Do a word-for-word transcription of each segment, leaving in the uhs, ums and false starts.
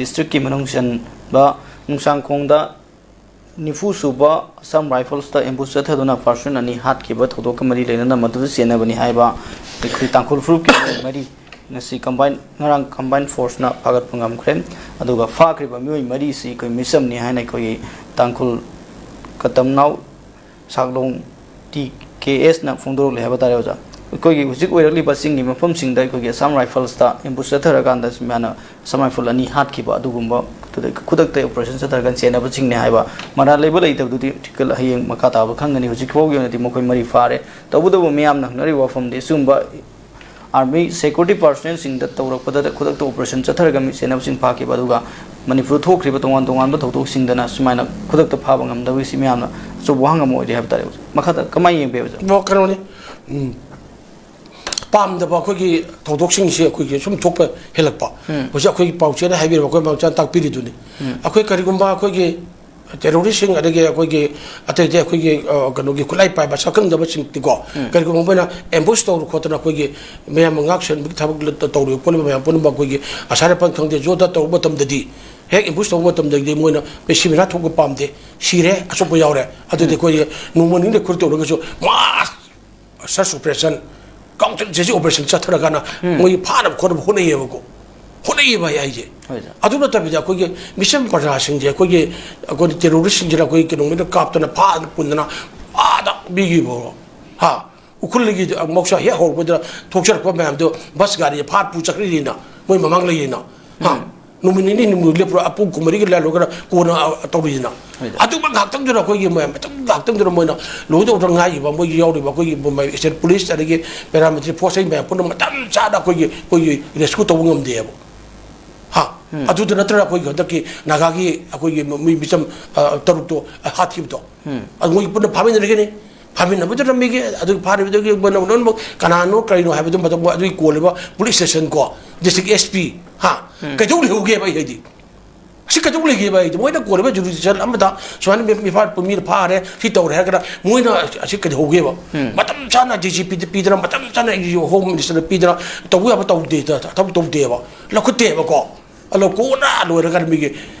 ꯗꯤꯁꯇ꯭ꯔꯤꯛꯀꯤ ꯃꯅꯨꯡ ꯆꯟꯕ ꯅꯨꯡꯁꯥꯡꯈꯣꯡꯗ ꯅꯤꯐꯨ ꯁꯨꯕ ꯑꯁꯥꯝ ꯔꯥꯏꯐꯜꯁꯇ ꯑꯦꯝꯕꯨꯁ ꯆꯠꯊꯗꯨꯅ ꯄꯥꯔꯁꯟ ꯑꯅꯤ ꯍꯥꯠꯈꯤꯕ ꯊꯧꯗꯣꯛꯀ ꯃꯔꯤ ꯂꯩꯅꯅ ꯃꯗꯨꯗ ꯆꯦꯟꯅꯕꯅꯤ ꯍꯥꯏꯕ ꯑꯩꯈꯣꯏ ꯇꯥꯡꯈꯨꯜ ꯐꯨꯔꯨꯞꯀꯤ ꯃꯤꯑꯣꯏ ꯃꯔꯤ ꯉꯁꯤ ꯀꯝꯕꯥꯏꯟ, ꯉꯔꯥꯡ ꯀꯝꯕꯥꯏꯟ ꯐꯣꯔꯁꯅ ꯐꯥꯒꯠꯄ ꯉꯝꯈ꯭ꯔꯦ꯫ ꯑꯗꯨꯒ ꯐꯥꯈ꯭ꯔꯤꯕ ꯃꯤꯑꯣꯏ ꯃꯔꯤꯁꯤ ꯑꯩꯈꯣꯏ ꯃꯤꯆꯝꯅꯤ ꯍꯥꯏꯅ ꯑꯩꯈꯣꯏꯒꯤ ꯇꯥꯡꯈꯨꯜ ꯀꯇꯝꯅꯥꯎ ꯁꯥꯛꯂꯣꯡ ꯇꯤ ꯀꯦ ꯑꯦꯁꯅ ꯐꯣꯡꯗꯣꯔꯛꯂꯤ ꯍꯥꯏꯕ ꯇꯥꯔꯦ ꯑꯣꯖꯥ꯫ ꯑꯩꯈꯣꯏꯒꯤ ꯍꯧꯖꯤꯛ ꯑꯣꯏꯔꯛꯂꯤꯕ ꯆꯤꯡꯒꯤ ꯃꯐꯝꯁꯤꯡꯗ ꯑꯩꯈꯣꯏꯒꯤ ꯑꯁꯥꯝ ꯔꯥꯏꯐꯜꯁꯇ ꯑꯦꯝꯕꯨꯁ ꯆꯠꯊꯔꯀꯥꯟꯗ ꯁꯨꯃꯥꯏꯅ ꯑꯁꯥꯝ ꯔꯥꯏꯐꯜ ꯑꯅꯤ ꯍꯥꯠꯈꯤꯕ ꯑꯗꯨꯒꯨꯝꯕ ꯈꯨꯗꯛꯇ ꯑꯣꯄꯔꯦꯁꯟ ꯆꯠꯊꯔꯀꯥꯟꯗ ꯆꯦꯟꯅꯕꯁꯤꯡꯅꯤ ꯍꯥꯏꯕ꯫ ꯃꯔꯥꯜ ꯂꯩꯕ ꯂꯩꯇꯕꯗꯨꯗꯤ ꯍꯌꯦꯡ ꯃꯈꯥ ꯇꯥꯕ ꯈꯪꯒꯅꯤ꯫ ꯍꯧꯖꯤꯛ ꯐꯥꯎꯒꯤ ꯑꯣꯏꯅꯗꯤ ꯃꯈꯣꯏ ꯃꯔꯤ ꯐꯥꯔꯦ꯫ ꯇꯧꯕꯇꯕꯨ ꯃꯤꯌꯥꯝꯅ ꯍꯪꯅꯔꯤꯕ ꯋꯥꯐꯝꯗꯤ ꯑꯁꯤꯒꯨꯝꯕ ꯑꯥꯔꯃꯤ ꯁꯦꯀ꯭ꯌꯨꯔꯤꯇꯤ ꯄꯥꯔꯁꯣꯅꯦꯜꯁꯤꯡꯗ ꯇꯧꯔꯛꯄꯗ ꯈꯨꯗꯛꯇ ꯑꯣꯄꯔꯦꯁꯟ ꯆꯠꯊꯔꯒ ꯃꯤ ꯆꯦꯟꯅꯕꯁꯤꯡ ꯐꯥꯈꯤꯕ, ꯑꯗꯨꯒ ꯃꯅꯤꯄꯨꯔꯗ ꯊꯣꯛꯈ꯭ꯔꯤꯕ ꯇꯣꯉꯥꯟ ꯇꯣꯉꯥꯟꯕ ꯊꯧꯗꯣꯛꯁꯤꯡꯗꯅ ꯁꯨꯃꯥꯏꯅ ꯈꯨꯗꯛꯇ ꯐꯥꯕ ꯉꯝꯗꯕꯒꯤꯁꯤ ꯃꯌꯥꯝꯅ ꯑꯆꯧꯕ ꯋꯥꯍꯪ ꯑꯃ ꯑꯣꯏꯔꯤ ꯍꯥꯏꯕ ꯇꯥꯔꯦ꯫ ꯃꯈꯥꯗ ꯀꯃꯥꯏꯅ ꯌꯦꯡꯕꯤ ꯍꯥꯏꯕꯁꯦ? ꯑꯣ, ꯀꯩꯅꯣꯅꯤ꯫ ꯎꯝ꯫ ꯄꯥꯝꯗꯕ ꯑꯩꯈꯣꯏꯒꯤ ꯊꯧꯗꯣꯛꯁꯤꯡꯁꯤ ꯑꯩꯈꯣꯏꯒꯤ ꯁꯨꯝ ꯊꯣꯛꯄ ꯍꯦꯜꯂꯛꯄ꯫ ꯎꯝ꯫ ꯍꯧꯖꯤꯛ ꯑꯩꯈꯣꯏꯒꯤ ꯄꯥꯎꯆꯦꯅ ꯍꯥꯏꯕꯤꯔꯕ ꯑꯩꯈꯣꯏ ꯃꯆꯥ ꯇꯥꯛꯄꯤꯔꯤꯗꯨꯅꯤ꯫ ꯎꯝ꯫ ꯑꯩꯈꯣꯏ ꯀꯔꯤꯒꯨꯝꯕ ꯑꯩꯈꯣꯏꯒꯤ ꯇꯦꯔꯣꯔꯤꯁ꯭ꯠꯁꯤꯡ ꯑꯗꯒꯤ ꯑꯩꯈꯣꯏꯒꯤ ꯑꯇꯩ ꯑꯇꯩ ꯑꯩꯈꯣꯏꯒꯤ, ꯑ, ꯀꯩꯅꯣꯒꯤ ꯈꯨꯠꯂꯥꯏ ꯄꯥꯏꯕ ꯁꯛꯈꯪꯗꯕꯁꯤꯡꯗꯤꯀꯣ, ꯎꯝ꯫ ꯀꯔꯤꯒꯨꯝꯕ ꯃꯣꯏꯅ ꯑꯦꯝꯕꯨꯁ ꯇꯧꯔ ꯈꯣꯠꯇꯅ ꯑꯩꯈꯣꯏꯒꯤ ꯃꯌꯥꯝ ꯉꯥꯛ ꯁꯦꯟꯕꯒꯤ ꯊꯕꯛ ꯇꯧꯔꯤꯕ ꯈꯣꯠꯂꯤꯕ ꯃꯌꯥꯝ ꯄꯨꯝꯅꯃꯛ ꯑꯩꯈꯣꯏꯒꯤ ꯑꯁꯥꯏ ꯔꯥꯏꯐꯜ ꯈꯪꯗꯦ, ꯖꯣꯗ ꯇꯧꯔꯨꯕ ꯃꯇꯝꯗꯗꯤ, ꯍꯦꯛ ꯑꯦꯝꯕꯨꯁ ꯇꯧꯕ ꯃꯇꯝꯗꯗꯤ ꯃꯣꯏꯅ ꯃꯤꯁꯤ ꯃꯤꯅꯥ ꯊꯣꯛꯄ ꯄꯥꯝꯗꯦ, ꯁꯤꯔꯦ, ꯑꯁꯣꯛꯄ ꯌꯥꯎꯔꯦ, ꯑꯗꯨꯗꯤ ꯎꯝ꯫ ꯑꯩꯈꯣꯏꯒꯤ ꯅꯣꯡꯃ ꯅꯤꯅꯤ ꯈꯨꯔ ꯇꯧꯔꯒꯁꯨ mass search operation, counter changing operation ꯆꯠꯊꯔꯀꯥꯟꯗ ꯎꯝ꯫ ꯃꯣꯏ ꯐꯥꯅꯕ ꯈꯣꯠꯅꯕ ꯍꯣꯠꯅꯩꯌꯦꯕꯀꯣ꯫ ꯍꯣꯠꯅꯩꯌꯦꯕ ꯑꯩ ꯍꯥꯏꯁꯦ꯫ ꯍꯣꯏ ꯁꯥꯔ꯫ ꯑꯗꯨ ꯅꯠꯇꯕꯤꯗ ꯑꯩꯈꯣꯏꯒꯤ ꯃꯤꯆꯝ ꯄ꯭ꯔꯖꯥꯁꯤꯡꯁꯦ ꯑꯩꯈꯣꯏꯒꯤ, ꯑꯩꯈꯣꯏꯒꯤ ꯇꯦꯔꯣꯔꯤꯁ꯭ꯠꯁꯤꯡꯁꯤꯅ ꯑꯩꯈꯣꯏꯒꯤ ꯀꯩꯅꯣꯃꯤꯗ ꯀꯥꯞꯇꯅ ꯐꯥꯗꯅ ꯄꯨꯟꯗꯅ ꯑꯥꯗ ꯄꯤꯈꯤꯕ꯫ ꯍꯥ? ꯎꯈ꯭ꯔꯨꯜꯗꯒꯤ ꯃꯍꯧꯁꯥ ꯍꯦꯛ ꯍꯧꯔꯛꯄꯗ ꯊꯣꯛꯆꯔꯛꯄ ꯃꯌꯥꯝꯗꯣ ꯕꯁ ꯒꯥꯔꯤ ꯐꯥꯠ ꯄꯨ ꯆꯠꯈ꯭ꯔꯤꯅꯤꯅ ꯃꯣꯏ ꯃꯃꯥꯡ ꯂꯩꯌꯦꯅ꯫ ꯍꯥ? ꯎꯝ꯫ ꯅꯨꯃꯤꯠ ꯅꯤꯅꯤ ꯅꯤꯃꯨ ꯂꯦꯞꯄꯨꯔ ꯑꯄꯨꯡ ꯀꯨꯝꯃꯔꯤꯒ ꯂꯩꯍꯜꯂꯨꯔꯒ ꯀꯣꯟꯅ, ꯑ, ꯇꯧꯔꯤꯁꯤꯅ꯫ ꯍꯣꯏ ꯁꯥꯔ꯫ ꯑꯗꯨꯃꯛ ꯉꯥꯏꯍꯥꯛꯇꯪꯗꯨꯗ ꯑꯩꯈꯣꯏꯒꯤ ꯃꯌꯥꯝ ꯃꯇꯝ ꯉꯥꯏꯍꯥꯛꯇꯪꯗꯨꯗ ꯃꯣꯏꯅ ꯂꯣꯏꯗꯧꯗ ꯉꯥꯏꯔꯤꯕ ꯃꯣꯏꯒꯤ ꯌꯥꯎꯔꯤꯕ ꯑꯩꯈꯣꯏꯒꯤ ꯃꯣꯏ state police ꯑꯗꯒꯤ paramilitary force ꯃꯌꯥꯝ ꯄꯨꯟꯅ ꯃꯇꯝ ꯆꯥꯅ ꯑꯩꯈꯣꯏꯒꯤ, ꯑꯩꯈꯣꯏꯒꯤ rescue ꯇꯧꯕ ꯉꯝꯗꯦꯕ꯫ ꯍꯥ? ꯎꯝ꯫ ꯑꯗꯨꯗ ꯅꯠꯇꯅ ꯑꯩꯈꯣꯏꯒꯤ ꯍꯟꯗꯛꯀꯤ ꯅꯥꯒꯥꯒꯤ ꯑꯩꯈꯣꯏꯒꯤ ꯃꯤ ꯃꯤꯆꯝ, ꯑ, ꯇꯔꯨꯛꯇꯣ ꯍꯥꯠꯈꯤꯕꯗꯣ꯫ ꯎꯝ꯫ ꯑꯗꯨ ꯃꯣꯏ ꯄꯨꯟꯅ ꯐꯥꯃꯤꯟꯅꯔꯒꯅꯤ꯫ ꯐꯥꯃꯤꯟꯅꯕꯗꯨꯗ ꯃꯤꯒꯤ ꯑꯗꯨ ꯐꯥꯔꯤꯕꯗꯨꯒꯤ ꯃꯣꯏꯅ ꯂꯣꯏꯅꯃꯛ ꯀꯅꯥꯅꯣ ꯀꯔꯤꯅꯣ ꯍꯥꯏꯕꯗꯨ ꯃꯇꯝ ꯑꯗꯨꯒꯤ ꯀꯣꯜꯂꯤꯕ police station ꯀꯣ, district S P, ꯍꯥ? ꯎꯝ꯫ ꯀꯩꯗꯧ ꯂꯩꯍꯧꯒꯦꯕ ꯑꯩ ꯍꯥꯏꯗꯤ? ꯑꯁꯤ ꯀꯩꯗꯧ ꯂꯩꯒꯦꯕ ꯑꯩꯗꯤ? ꯃꯣꯏꯅ ꯀꯣꯜꯂꯤꯕ jurisdiction ꯑꯃꯗ ꯁꯨꯃꯥꯏꯅ ꯃꯤ, ꯃꯤ ꯐꯥ-, ꯃꯤꯅ ꯐꯥꯔꯦ, ꯁꯤ ꯇꯧꯔꯦ ꯍꯥꯏꯔꯒꯅ ꯃꯣꯏꯅ ꯑꯁꯤ ꯀꯩꯗꯧꯍꯧꯒꯦꯕ? ꯎꯝ꯫ ꯃꯇꯝ ꯆꯥꯅ D G P ꯗ ꯄꯤꯗꯅ, ꯃꯇꯝ ꯆꯥꯅ Home Minister ꯗ ꯄꯤꯗꯅ ꯇꯧꯕ ꯌꯥꯕ ꯇꯧꯗꯦ, ꯊꯕꯛ ꯇꯧꯗꯦꯕ, ꯂꯧꯈꯠꯇꯦꯕꯀꯣ꯫ ꯑꯗꯣ ꯀꯣꯟꯅ ꯂꯣꯏꯔꯀꯥꯟꯗ ꯃꯤꯒꯤ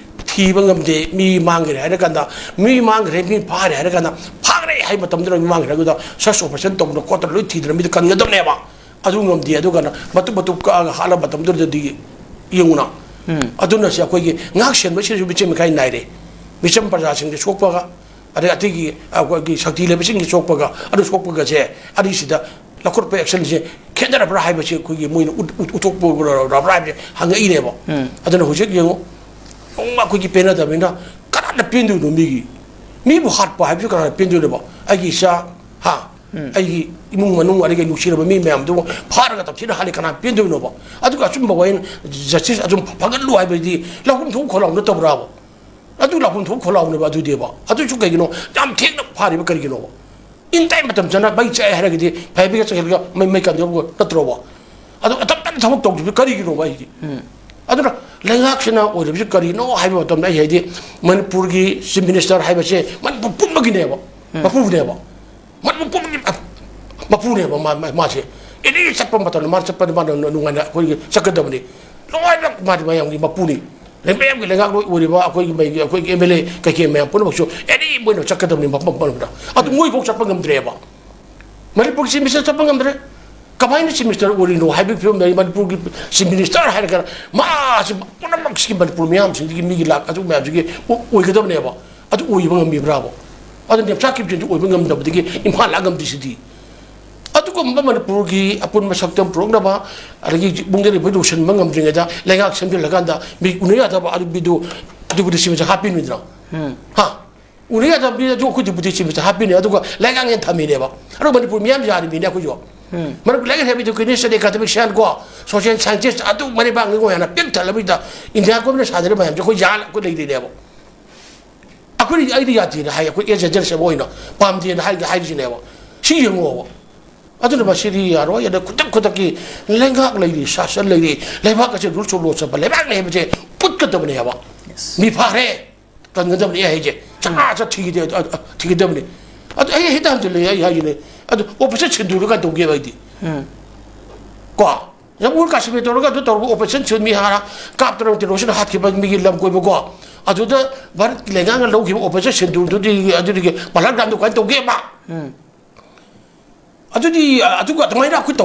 ꯊꯤꯕ ꯉꯝꯗꯦ, ꯃꯤ ꯃꯥꯡꯈ꯭ꯔꯦ ꯍꯥꯏꯔ ꯀꯥꯟꯗ, ꯃꯤ ꯃꯥꯡꯈ꯭ꯔꯦ, ꯃꯤ ꯐꯥꯔꯦ ꯍꯥꯏꯔ ꯀꯥꯟꯗ, ꯐꯥꯈ꯭ꯔꯦ ꯍꯥꯏꯕ ꯃꯇꯝꯗꯨꯗ ꯃꯤ ꯃꯥꯡꯈ꯭ꯔꯦ ꯍꯥꯏꯕꯗꯨꯗ search operation ꯇꯧꯗꯅ ꯈꯣꯠꯇꯅ ꯂꯣꯏ ꯊꯤꯗꯅ ꯃꯤꯗꯨ ꯀꯟꯒꯗꯕꯅꯦꯕ꯫ ꯑꯗꯨ ꯉꯝꯗꯦ꯫ ꯑꯗꯨꯒ ꯃꯇꯨꯞ ꯃꯇꯨꯞ ꯀꯛꯑꯒ ꯍꯥꯠꯂ ꯃꯇꯝꯗꯨꯗꯗꯤ ꯌꯦꯡꯉꯨꯅ꯫ ꯎꯝ꯫ ꯑꯗꯨꯅ ꯁꯤ ꯑꯩꯈꯣꯏꯒꯤ ꯉꯥꯛ ꯁꯦꯟꯕꯁꯤꯁꯨ ꯃꯤꯆꯪ ꯃꯤꯈꯥꯏ ꯅꯥꯏꯔꯦ꯫ ꯃꯤꯆꯝ ꯄ꯭ꯔꯖꯥꯁꯤꯡꯗ ꯁꯣꯛꯄꯒ, ꯑꯗꯩ ꯑꯇꯩꯒꯤ ꯑꯩꯈꯣꯏꯒꯤ ꯁꯛꯇꯤ ꯂꯩꯕꯁꯤꯡꯒꯤ ꯁꯣꯛꯄꯒ, ꯑꯗꯨ ꯁꯣꯛꯄꯒꯁꯦ, ꯑꯅꯤꯁꯤꯗ ꯂꯧꯈꯠꯄ actionꯁꯦ ꯈꯦꯠꯅꯔꯕ꯭ꯔꯥ ꯍꯥꯏꯕꯁꯦ ꯑꯩꯈꯣꯏꯒꯤ ꯃꯣꯏꯅ ꯎꯠ-, ꯎꯠ-, ꯎꯠꯊꯣꯛꯄ ꯍꯥꯏꯕꯁꯦ ꯍꯪꯉꯛꯏꯅꯦꯕ꯫ ꯎꯝ꯫ ꯑꯗꯨꯅ ꯍꯧꯖꯤꯛ ꯌꯦꯡꯉꯨ, ꯅꯣꯡꯃ ꯑꯩꯈꯣꯏꯒꯤ ꯄꯦꯟꯅꯗꯕꯅꯤꯅ ꯀꯅꯥꯅ ꯄꯦꯟꯗꯣꯏꯅꯣ ꯃꯤꯒꯤ? ꯃꯤꯕꯨ ꯍꯥꯠꯄ ꯍꯥꯏꯕꯁꯤ ꯀꯅꯥꯅ ꯄꯦꯟꯗꯣꯏꯅꯣꯕ? ꯑꯩꯒꯤ ꯏꯆꯥ, ꯍꯥ? ꯎꯝ꯫ ꯑꯩꯒꯤ ꯏꯃꯨꯡ ꯃꯅꯨꯡ, ꯑꯗꯒꯤ ꯅꯨꯡꯁꯤꯔꯕ ꯃꯤ ꯃꯌꯥꯝꯗꯨꯕꯨ ꯐꯥꯔꯒ ꯇꯝꯊꯤꯅ ꯍꯥꯠꯂꯤ, ꯀꯅꯥꯅ ꯄꯦꯟꯗꯣꯏꯅꯣꯕ? ꯑꯗꯨꯒ ꯑꯆꯨꯝꯕ ꯋꯥꯌꯦꯜ, justice ꯑꯗꯨꯝ ꯐꯪꯍꯜꯂꯨ ꯍꯥꯏꯕꯗꯤ ꯂꯧꯐꯝ ꯊꯣꯛꯄ ꯈꯣꯜꯂꯥꯎ ꯅꯠꯇꯕ꯭ꯔꯥꯕ? ꯑꯗꯨ ꯂꯥꯛꯐꯝ ꯊꯣꯛꯄ ꯈꯣꯜꯂꯥꯎꯅꯦꯕ ꯑꯗꯨꯗꯤꯕ꯫ ꯑꯗꯨꯁꯨ ꯀꯩꯒꯤꯅꯣ ꯌꯥꯝ ꯊꯦꯡꯅ ꯐꯥꯔꯤꯕ ꯀꯔꯤꯒꯤꯅꯣꯕ? In time ꯃꯇꯝ ꯆꯥꯅ ꯃꯩ ꯆꯥꯛꯑꯦ ꯍꯥꯏꯔꯒꯗꯤ fire brigade ꯆꯪꯁꯤꯜꯂꯒ ꯃꯩ, ꯃꯩ ꯀꯟꯗꯧꯕ ꯅꯠꯇ꯭ꯔꯣꯕ? ꯑꯗꯣ ꯑꯇꯞ ꯇꯞꯅ ꯊꯕꯛ ꯇꯧꯗ꯭ꯔꯤꯕ ꯀꯔꯤꯒꯤꯅꯣꯕ ꯑꯩꯗꯤ? ꯎꯝ꯫ ꯑꯗꯨꯅ ꯂꯩꯉꯥꯛꯁꯤꯅ ꯑꯣꯏꯔꯤꯕꯁꯤ ꯀꯔꯤꯅꯣ ꯍꯥꯏꯕ ꯃꯇꯝꯗ ꯑꯩ ꯍꯥꯏꯗꯤ ꯃꯅꯤꯄꯨꯔꯒꯤ chief minister ꯍꯥꯏꯕꯁꯦ ꯃꯅꯤꯄꯨꯔ ꯄꯨꯝꯕꯒꯤꯅꯦꯕ, ꯎꯝ꯫ ꯃꯄꯨꯅꯦꯕ꯫ ꯃꯅꯤꯄꯨꯔ ꯄꯨꯝꯕꯒꯤ ꯃꯄꯨꯅꯦꯕ ꯃꯥ-, ꯃꯥ-, ꯃꯥꯁꯦ꯫ ꯑꯦꯅꯤ ꯆꯠꯄ ꯃꯇꯝꯗ ꯃꯥ ꯆꯠꯄꯗ ꯃꯥꯅ ꯅꯨꯡꯉꯥꯏꯅ ꯑꯩꯈꯣꯏꯒꯤ ꯆꯠꯀꯗꯕꯅꯤ꯫ ꯂꯣꯏꯅꯃꯛ ꯃꯥꯗꯤ ꯃꯌꯥꯝꯒꯤ ꯃꯄꯨꯅꯤ꯫ ꯃꯌꯥꯝꯒꯤ ꯂꯩꯉꯥꯛꯂꯣꯏ ꯑꯣꯏꯔꯤꯕ ꯑꯩꯈꯣꯏꯒꯤ ꯃꯩꯒꯤ, ꯑꯩꯈꯣꯏꯒꯤ M L A ꯀꯩꯀꯩ ꯃꯌꯥꯝ ꯄꯨꯝꯅꯃꯛꯁꯨ ꯑꯦꯅꯤ ꯃꯣꯏꯅ ꯆꯠꯀꯗꯕꯅꯤ ꯃꯐꯝ ꯄꯨꯝꯅꯃꯛꯇ꯫ ꯑꯗꯨ ꯃꯣꯏꯐꯥꯎ ꯆꯠꯄ ꯉꯝꯗ꯭ꯔꯦꯕ꯫ ꯃꯅꯤꯄꯨꯔꯒꯤ chief minister ꯆꯠꯄ ꯉꯝꯗ꯭ꯔꯦ꯫ ꯀꯃꯥꯏꯅ chief minister ꯑꯣꯏꯔꯤꯅꯣ ꯍꯥꯏꯕꯒꯤ ꯐꯤꯕꯝꯗ ꯃꯅꯤꯄꯨꯔꯒꯤ chief minister ꯍꯥꯏꯔꯒ ꯃꯥꯁꯤ ꯄꯨꯝꯅꯃꯛꯁꯤꯒꯤ ꯃꯅꯤꯄꯨꯔ ꯃꯤꯌꯥꯝꯁꯤꯡꯁꯤꯒꯤ ꯃꯤꯒꯤ ꯂꯥꯛ ꯑꯗꯨ ꯃꯌꯥꯝꯁꯤꯒꯤ ꯑꯣ-, ꯑꯣꯏꯒꯗꯕꯅꯦꯕ꯫ ꯑꯗꯨ ꯑꯣꯏꯕ ꯉꯝꯃꯤꯕ꯭ꯔꯥꯕ? ꯑꯗꯨ ꯅꯦꯝꯆꯥ ꯀꯤꯞꯖꯦꯟꯗꯨ ꯑꯣꯏꯕ ꯉꯝꯗꯕꯗꯒꯤ ꯏꯝꯐꯥꯜ ꯂꯥꯛ ꯉꯝꯗ꯭ꯔꯤꯁꯤꯗꯤ꯫ ꯑꯗꯨꯒꯨꯝꯕ ꯃꯅꯤꯄꯨꯔꯒꯤ ꯑꯄꯨꯟꯕ ꯁꯛꯇꯝ ꯄꯨꯔꯛꯅꯕ, ꯑꯗꯒꯤ ꯏꯕꯨꯡ ꯂꯩꯔꯤꯕ ꯂꯣꯏꯁꯤꯟꯕ ꯉꯝꯗ꯭ꯔꯤꯉꯩꯗ ꯂꯩꯉꯥꯛ ꯁꯦꯝꯖꯤꯜꯂꯀꯥꯟꯗ ꯃꯤ ꯎꯅ ꯌꯥꯗꯕ ꯑꯗꯨ ꯃꯤꯗꯨ ꯗꯤꯄꯨꯇꯤ ꯆꯤꯐ ꯃꯤꯅꯤꯁꯇꯔ ꯍꯥꯞꯄꯤꯅꯤꯗꯅ꯫ ꯎꯝ꯫ ꯍꯥ? ꯎꯅ ꯌꯥꯗꯕ ꯃꯤꯗꯨ ꯑꯩꯈꯣꯏ ꯗꯤꯄꯨꯇꯤ ꯆꯤꯐ ꯃꯤꯅꯤꯁꯇꯔ ꯍꯥꯞꯄꯤꯅꯤ, ꯑꯗꯨꯒ ꯂꯩꯉꯥꯛ ꯍꯦꯟꯅ ꯊꯝꯃꯤꯅꯦꯕ꯫ ꯑꯗꯨꯒ ꯃꯅꯤꯄꯨꯔ ꯃꯤꯌꯥꯝ ꯌꯥꯔꯤꯕꯅꯤꯅꯦ ꯑꯩꯈꯣꯏꯁꯨ꯫ ꯎꯝ꯫ ꯃꯅꯤꯄꯨꯔ ꯂꯩꯉꯥꯛ ꯍꯦꯟꯅ education, academician ꯀꯣ, social scientist ꯑꯗꯨ ꯃꯔꯩ ꯄꯥꯛꯅ ꯍꯥꯏꯅ ꯄꯤꯛ ꯊꯜꯂꯕꯁꯤꯗ ꯏꯟꯗꯤꯌꯥ ꯒꯣꯔꯃꯦꯟꯅ ꯁꯥꯗꯔꯤꯕ ꯃꯌꯥꯝꯁꯦ ꯑꯩꯈꯣꯏ ꯌꯥꯜ-, ꯑꯩꯈꯣꯏ ꯂꯩꯔꯤꯅꯦꯕ꯫ ꯑꯩꯈꯣꯏ, ꯑꯩꯗꯤ ꯌꯥꯗꯦꯅ ꯍꯥꯏ, ꯑꯩꯈꯣꯏ as a generation ꯑꯃ ꯑꯣꯏꯅ ꯄꯥꯝꯗꯦꯅ ꯍꯥꯏ-, ꯍꯥꯏꯔꯤꯁꯤꯅꯦꯕ꯫ ꯁꯤ ꯌꯦꯡꯉꯣꯕ꯫ ꯑꯗꯨꯅ ꯃꯁꯤꯗꯤ ꯌꯥꯔꯣꯏ꯫ ꯑꯗ ꯈꯨꯗꯛ ꯈꯨꯗꯛꯀꯤ ꯂꯩꯉꯥꯛ ꯂꯩꯔꯤ, ꯁꯥꯁꯟ ꯂꯩꯔꯤ, ꯂꯩꯕꯥꯛ ꯑꯁꯤ rules of law ꯆꯠꯄ ꯂꯩꯕꯥꯛꯅꯤ ꯍꯥꯏꯕꯁꯦ ꯎꯠꯀꯗꯕꯅꯦꯕ꯫ Yes. ꯃꯤ ꯐꯥꯈ꯭ꯔꯦ, ꯀꯟꯒꯗꯕꯅꯤ ꯍꯥꯏꯁꯦ꯫ ꯆꯠ ꯆꯠ ꯊꯤꯒꯗꯦ-, ꯑ-, ꯑ-, ꯊꯤꯒꯗꯕꯅꯤ꯫ ꯑꯗꯨ ꯑꯩ ꯍꯦꯛꯇ ꯍꯟꯖꯤꯜꯂꯛꯑꯦ, ꯑꯩ ꯍꯥꯏꯁꯤꯅꯦ꯫ ꯑꯗꯨ operation ꯁꯤꯟꯗꯨꯔ ꯀꯥꯏ ꯇꯧꯒꯦꯕ ꯑꯩꯗꯤ? ꯎꯝ꯫ ꯀꯣ? ꯖꯃꯨ ꯀꯥꯁꯃꯤꯔ ꯇꯧꯔꯒ ꯑꯗꯨ ꯇꯧꯔꯒ ꯑꯣꯄꯔꯦꯁꯟ ꯁꯤꯟꯗꯨꯔ ꯃꯤ ꯍꯥꯔ ꯀꯥꯞꯇꯅ ꯇꯦꯔꯣꯔꯤꯁꯅ ꯍꯥꯠꯈꯤꯕ ꯃꯤꯒꯤ ꯂꯝ ꯀꯣꯏꯕꯀꯣ꯫ ꯑꯗꯨꯗ ꯚꯥꯔꯠꯀꯤ ꯂꯩꯉꯥꯛꯅ ꯂꯧꯈꯤꯕ ꯑꯣꯄꯔꯦꯁꯟ ꯁꯤꯟꯗꯨꯔꯗꯨꯗꯤ ꯑꯗꯨꯗꯒꯤ ꯄꯍꯜꯒꯥꯝꯗꯨ ꯀꯃꯥꯏꯅ ꯇꯧꯒꯦꯕ? ꯑꯗꯨꯗꯤ ꯑꯗꯨꯒ ꯑꯗꯨꯃꯥꯏꯅ ꯑꯩꯈꯣꯏ